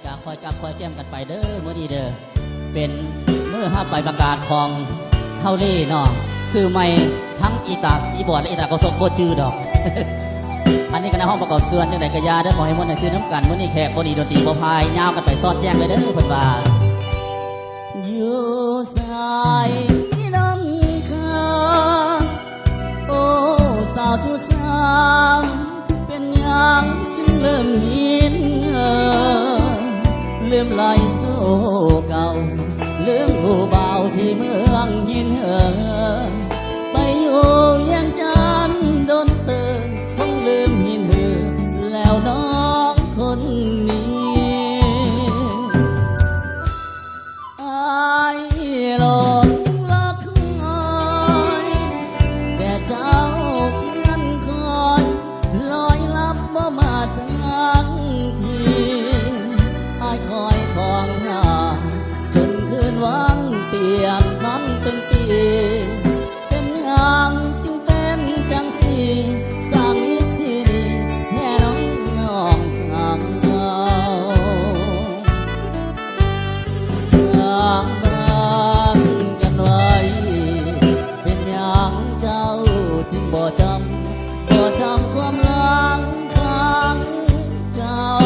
ກໍຄ່ອຍກັບຄ່ອຍແກ້ມກັນໄປເດີ ມື້ນີ້ເດີ ເປັນມື້ຮັບໃບປະກາດຂອງເຮົາເລີເນາະ ຊື່ໃໝ່ ທັງອີຕາຄີບອດ ແລະ ອີຕາເກົາສົກບໍ່ຈື່ດອກ. ອັນນີ້ຄະນະຮ້ອງປະກອບສ່ວນ ຈັ່ງໃດກໍຢ່າເດີ ຂໍໃຫ້ມ່ວນໃຫ້ຊື່ນຳກັນ. ມື້ນີ້ແຂກບໍ່ໜີດົນຕີບໍ່ພາຍ ຍາວກັນໄປຊອດແຈ້ງເລີຍເດີ ເພິ່ນວ່າ ຢູ່ໃສນ້ອງຄາ ໂອ້ ສາວຜູ້ສາວ ເປັນຫຍັງຈຶ່ງເລີ່ມຫິນເຫີ ລືມໄລ່ໂຊເກົ່າ ລືມຜູ້ບ່າວທີ່ເມືອງຫິນເຫີ ໄປຢູ່ວຽງຈັນດົນເຕີບ ຄົງລືມຫິນເຫີແລ້ວນ້ອງຄົນນີ້. ອ້າຍຫຼົງລໍຄອຍ ແຕ່ເຈົ້າເຮືອນຄອຍ ລອຍລັບບໍ່ມາສັກທີ ອ້າຍຄອຍຄອງທ່າ ຈົນຄືນວັນປ່ຽນພັນເປັນປີ ເປັນຫຍັງຈຶ່ງເປັນຈັ່ງຊີ້ ສ້າງວິທີນີ້ແທ້ນ້ອງສາວ ສາບານກັນໄວ້ ເປັນຫຍັງເຈົ້າຈຶ່ງບໍ່ຈຳ ບໍ່ຈຳຄວາມຫຼັງຄັ້ງເກົ່າ?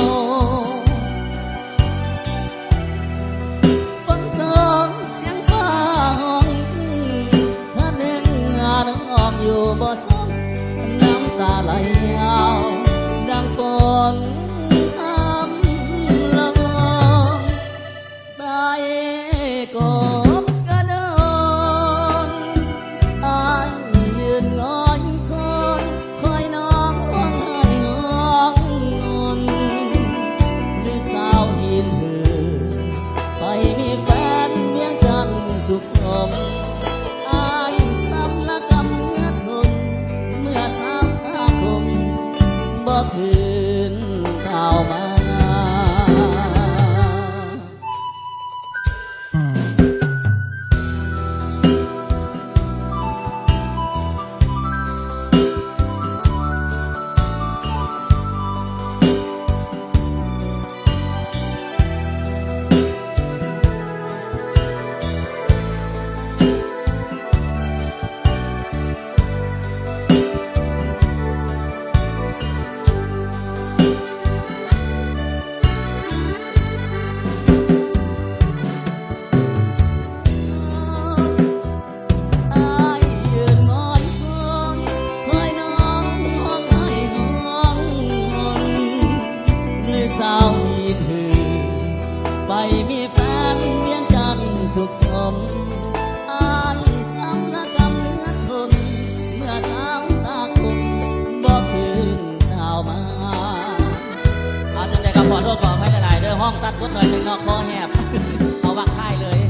ຝົນຕົກສຽງຟ້າຮ້ອງ ພັດເຮັດໃຫ້ນ້ອງຢູ່ບໍ່ສົມ ນ້ຳຕາໄຫຼຍາວ ດັ່ງຝົນທຳລະວອງ ໄດ້ກົບກະດົນ ອ້າຍຢືນງອຍຄົນ ຄອຍນ້ອງຮ້ອງໄຫ້ຮ້ອງງົນ ຫຼືສາວຫີນຫື ໄປມີແຟນວຽງຈັນສຸກສົມ ອ້າຍສຳລະກຳເມືອຄົນ ເມື່ອສາວຕາຄົມ ບໍ່ຄືນເຂົ້າມາ.ອ້າຍຢືນງອຍຄົນ ຄອຍນ້ອງຮ້ອງໄຫ້ຮ້ອງງົນ ຫຼືສາວຮີດຮື ໄປມີແຟນວຽງຈັນສຸກສົມ ອ້າຍສຳລະກຳເມືອຄົນ ເມື່ອສາວຕາຄົມ ບໍ່ຄືນເຂົ້າມາ. ເອົາ ຈັ່ງໃດກໍຂໍໂທດຂໍອະໄພຫຼາຍໆເດີ ຮ້ອງຕັດບົດໜ້ອຍໜຶ່ງເນາະ ຄໍແຫບ ເອົາວັກທ້າຍເລີຍ.